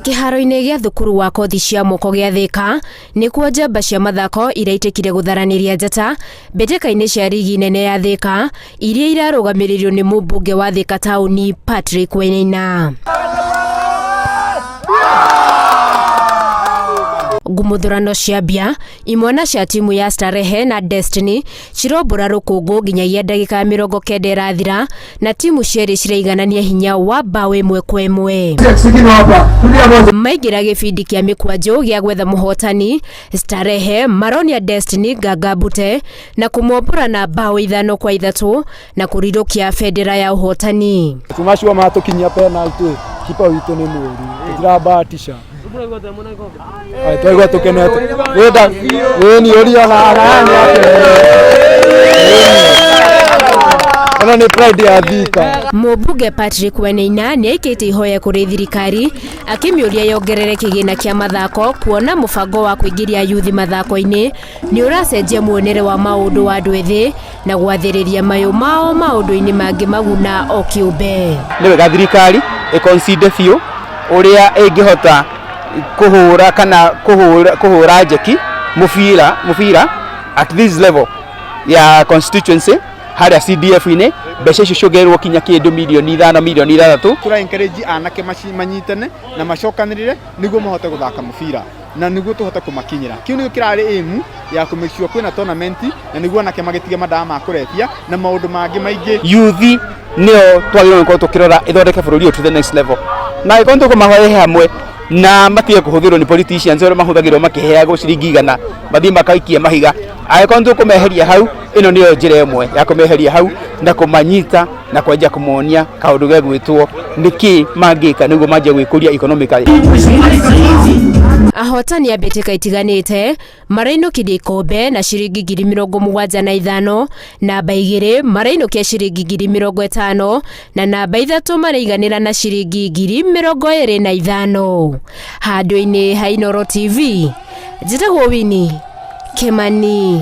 Kĩharo-inĩ gĩa thukuru wa kothi cia moko gĩa Thĩka nĩkuo njamba cia mathako iraitĩkire gũtharanĩria njata mbĩtĩka-inĩ cia rigi nene ya Thĩka iria irarũgamĩrĩirwo nĩ mũmbunge wa Thĩka taũni Patrick Wainaina. Ngumuthurano cia mbia imwana cia timu ya Starehe na Destiny cirombũra rũkũngũ nginyagia ndagĩka ya 90 ĩrathira na timu cierĩ ciraiganania hinya wa mbaũ 1-1. Maingĩra gĩbindi kĩa mĩkwanjũ gĩa gwetha mũhotani, Starehe maronia Destiny nganga mbute na kũmombũra na mbaũ 5-3 na kũrirũkia bendera ya ũhotani. Tuma sure matũkinyia penalty, kipa witũ nĩ mũru, tũtirabahatisha. Twaigua tũkenete. Wĩnda, wĩni ũria na ona nĩ pride ya Thika. Mũmbunge Patrick Wainaina nĩ aikĩtie ihoya kũrĩ thirikari akĩmĩũria yongerere kĩgĩna kĩa mathako kuona mũbango wa kũingĩria yuthi mathako-inĩ nĩ ũracenjia muonere wa maũndũ wa andũ ethĩ na gwathĩrĩria mayũ mao maũndũ-inĩ mangĩ maguna o kĩũmbe. Nĩ wega thirikari ĩconsider biũ ũrĩa ĩngĩhota kũhũra kana kũhũra njeki mũbira at this level ya constituency harĩa CDF-inĩ, mbeca icio ciongererwo kinya kĩndũ mirioni 5, mirioni 6. Tũra encourage anake manyitane na macokanĩrĩre nĩguo mahote gũthaka mũbira na nĩguo tũhote kũmakinyĩra. Kĩu nĩkĩo kĩrarĩ aim ya kũ make sure kwĩna tournament na nĩguo anake magĩtige madawa ma kũrebia na maũndũ mangĩ maingĩ. Youth nĩo twagĩrĩirwo gũkorwo tũkĩrora ĩthondeke bũrũri ũyũ to the next level, na angĩkorwo nĩtũkũmarehe hamwe na matige kũhũthĩrwo nĩ politicians arĩa mahũthagĩrwo makĩheagwo ciringi 100 mathiĩ makaikie mahiga, angĩkorwo nĩtũkũmeheria hau, ĩno nĩyo njĩra ĩmwe ya kũmeheria hau na kũmanyita na kwanjia kũmonia kaũndũ gegwĩtwo nĩkĩ mangĩka nĩguo manjie gwĩkũria economically. Ahotani a mbĩtĩka itiganĩte marainũkirie ikombe na ciringi 75,000, namba 2 marainũkia ciringi 50,000 na namba 3 maraiganĩra na ciringi 25,000. Handũ-inĩ ha Inooro TV, njĩtagwo Winnie Kimani.